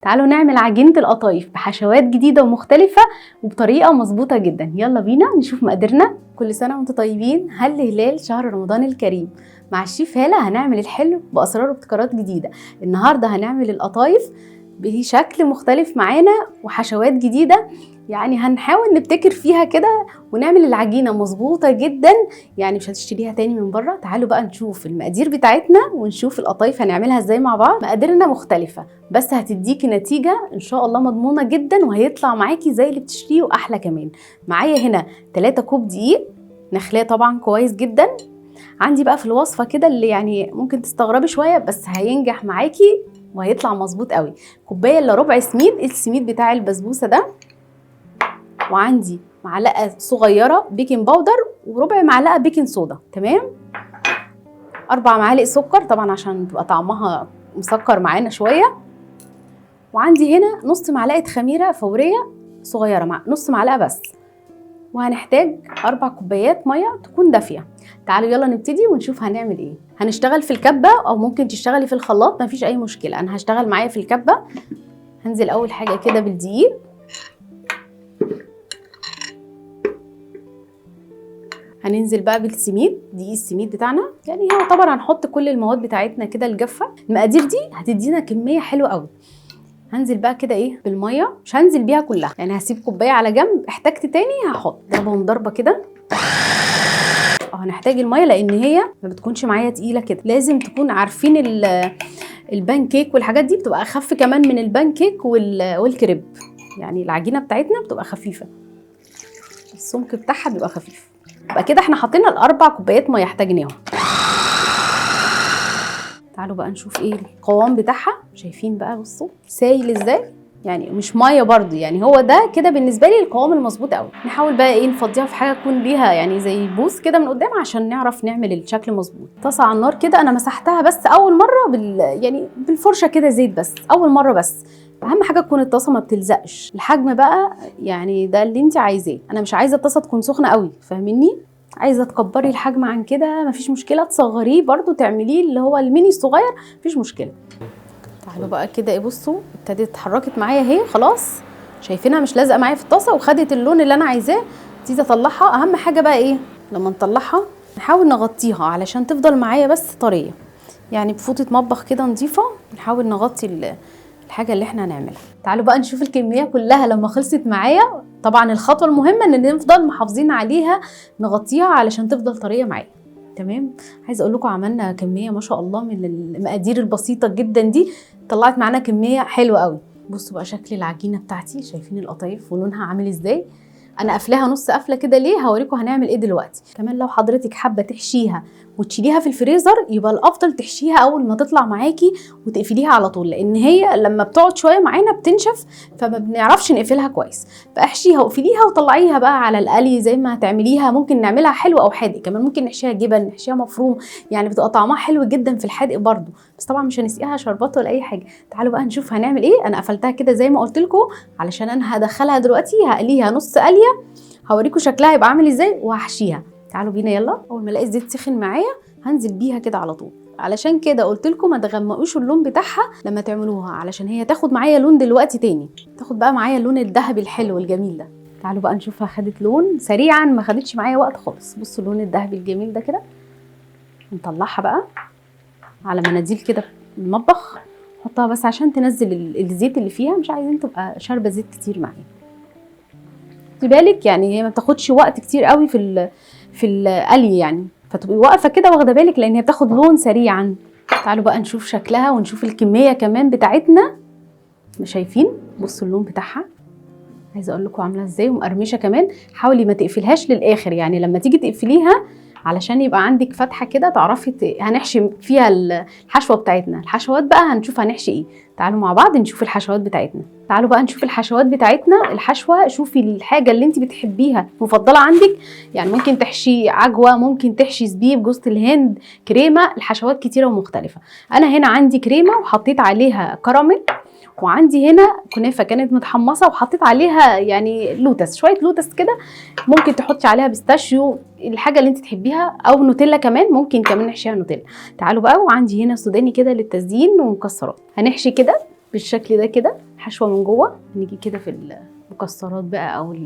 تعالوا نعمل عجينة القطايف بحشوات جديدة ومختلفة وبطريقة مظبوطة جدا. يلا بينا نشوف مقاديرنا. كل سنة وانتم طيبين. هل هلال شهر رمضان الكريم مع الشيف هالة هنعمل الحلو بأسرار وابتكارات جديدة. النهاردة هنعمل القطايف بشكل مختلف معانا وحشوات جديدة، يعني هنحاول نبتكر فيها كده ونعمل العجينة مظبوطة جدا، يعني مش هتشتريها تاني من بره. تعالوا بقى نشوف المقادير بتاعتنا ونشوف القطايف هنعملها ازاي مع بعض. مقاديرنا مختلفة بس هتديكي نتيجة ان شاء الله مضمونة جدا، وهيطلع معاكي زي اللي بتشتريه واحلى كمان. معايا هنا 3 كوب دقيق نخلاه طبعا كويس جدا. عندي بقى في الوصفة كده اللي يعني ممكن تستغربي شوية بس هينجح معاكي وهيطلع مظبوط قوي. كوباية الا ربع سميد، السميد بتاع البسبوسة ده، وعندي معلقة صغيرة baking powder وربع معلقة baking soda، تمام. 4 معالق سكر طبعا عشان تبقى طعمها مسكر معانا شوية. وعندي هنا نص معلقة خميرة فورية صغيرة، مع نص معلقة بس. وهنحتاج 4 كوبايات مية تكون دافية. تعالوا يلا نبتدي ونشوف هنعمل ايه. هنشتغل في الكبة او ممكن تشتغلي في الخلاط، مفيش اي مشكلة. انا هشتغل معايا في الكبة. هنزل اول حاجة كده بالدقيق. هننزل بقى بالسميد، دقيق السميد بتاعنا، يعني هو طبعا هنحط كل المواد بتاعتنا كده الجافة. المقادير دي هتدينا كمية حلوة قوي. هنزل بقى كده ايه بالمية، مش هنزل بيها كلها، يعني هسيب كوباية على جنب، احتجت تاني هحط. ضربهم ضربة كده. هنحتاج المية لان هي ما بتكونش معايا تقيلة كده. لازم تكون عارفين البان كيك والحاجات دي بتبقى اخف كمان من البان كيك والكريب، يعني العجينة بتاعتنا بتبقى خفيفة، السمك بتاعها بيبقى خفيف. يبقى كده احنا حطينا ال4 كوبايات مية احتاجناهم. تعالوا بقى نشوف ايه القوام بتاعها. شايفين بقى، بصوا سايل ازاي، يعني مش مية برضو، يعني هو ده كده بالنسبة لي القوام المظبوط قوي. نحاول بقى ايه نفضيها في حاجة تكون ليها يعني زي بوس كده من قدام عشان نعرف نعمل الشكل مظبوط. طاسه على النار كده، انا مسحتها بس اول مرة يعني بالفرشه كده زيت بس اول مرة بس. اهم حاجة تكون الطاسه ما بتلزقش. الحجم بقى يعني ده اللي انت عايزاه، انا مش عايزه الطاسه تكون سخنة قوي، فاهميني؟ عايزه تكبري الحجم عن كده مفيش مشكلة، تصغريه برضو تعمليه اللي هو الميني الصغير مفيش مشكلة. تعالوا بقى كده ايه، بصوا ابتدت اتحركت معايا اهي خلاص، شايفينها مش لازقه معايا في الطاسه وخدت اللون اللي انا عايزاه. ابتدي اطلعها. اهم حاجة بقى ايه لما نطلعها نحاول نغطيها علشان تفضل معايا بس طرية، يعني بفوطه مطبخ كده نظيفة نحاول نغطي الحاجة اللي احنا هنعملها. تعالوا بقى نشوف الكمية كلها لما خلصت معايا. طبعا الخطوة المهمة ان نفضل محافظين عليها، نغطيها علشان تفضل طرية معايا، تمام. عايزه اقول لكم عملنا كمية ما شاء الله من المقادير البسيطة جدا دي، طلعت معانا كمية حلوة قوي. بصوا بقى شكل العجينة بتاعتي، شايفين القطايف ولونها عامل ازاي؟ انا قافلاها نص قفله كده ليه؟ هوريكم هنعمل ايه دلوقتي. كمان لو حضرتك حابة تحشيها وتشيليها في الفريزر يبقى الافضل تحشيها اول ما تطلع معاكي وتقفليها على طول، لان هي لما بتقعد شوية معانا بتنشف فما بنعرفش نقفلها كويس. فاحشيها واقفليها وطلعيها بقى على القلي زي ما هتعمليها. ممكن نعملها حلو او حادق كمان، ممكن نحشيها جبن، نحشيها مفروم، يعني بتبقى طعمها حلو جدا في الحادق برده، بس طبعا مش هنسقيها شربات ولا اي حاجة. تعالوا بقى نشوف هنعمل ايه. انا قفلتها كده زي ما قلت لكم علشان انا هدخلها دلوقتي، هقليها نص قليه، هوريكم شكلها هيبقى عامل ازاي وهحشيها. تعالوا بينا يلا. اول ما الاقي الزيت سخن معايا هنزل بيها كده على طول. علشان كده قلت لكم ما تغمقوش اللون بتاعها لما تعملوها، علشان هي تاخد معايا لون دلوقتي تاني، تاخد بقى معايا اللون الذهبي الحلو الجميل ده. تعالوا بقى نشوفها خدت لون سريعا، ما خدتش معايا وقت خالص. بصوا اللون الذهبي الجميل ده كده. نطلعها بقى على مناديل كده في المطبخ، نحطها بس عشان تنزل الزيت اللي فيها، مش عايزين تبقى شاربه زيت كتير معايا. خدي بالك يعني هي ما بتاخدش وقت كتير قوي في القلي يعني، فتبقي واقفة كده واخده بالك لان هي بتاخد لون سريعا. تعالوا بقى نشوف شكلها ونشوف الكمية كمان بتاعتنا. شايفين؟ بصوا اللون بتاعها، عايزه اقول لكم عامله ازاي ومقرمشه كمان. حاولي ما تقفلهاش للاخر، يعني لما تيجي تقفليها علشان يبقى عندك فتحه كده تعرفي هنحشي فيها الحشوه بتاعتنا. الحشوات بقى هنشوف هنحشي ايه. تعالوا مع بعض نشوف الحشوات بتاعتنا. تعالوا بقى نشوف الحشوات بتاعتنا. الحشوه شوفي الحاجة اللي انت بتحبيها مفضلة عندك، يعني ممكن تحشي عجوه، ممكن تحشي زبيب، جوز الهند، كريمة. الحشوات كتيرة ومختلفة. انا هنا عندي كريمة وحطيت عليها كراميل، وعندي هنا كنافه كانت متحمصه وحطيت عليها يعني لوتس، شوية لوتس كده. ممكن تحطي عليها pistachio، الحاجة اللي انت تحبيها، او نوتيلا كمان، ممكن كمان نحشيها نوتيلا. تعالوا بقى. وعندي هنا سوداني كده للتزيين ومكسرات. هنحشي كده. بالشكل ده كده، حشوه من جوه. نيجي كده في المكسرات بقى او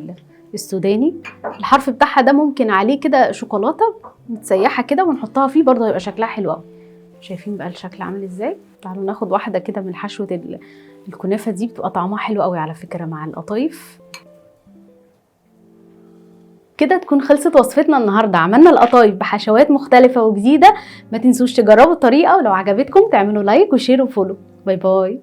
السوداني، الحرف بتاعها ده ممكن عليه كده شوكولاتة متسيحه كده ونحطها فيه برضه، هيبقى شكلها حلو قوي. شايفين بقى الشكل عامل ازاي؟ تعالوا ناخد واحدة كده من حشوه الكنافه دي، بتبقى طعمها حلو قوي على فكرة مع القطايف. كده تكون خلصت وصفتنا النهارده، عملنا القطايف بحشوات مختلفة وجديدة. ما تنسوش تجربوا الطريقة، ولو عجبتكم تعملوا like و share و follow. bye bye.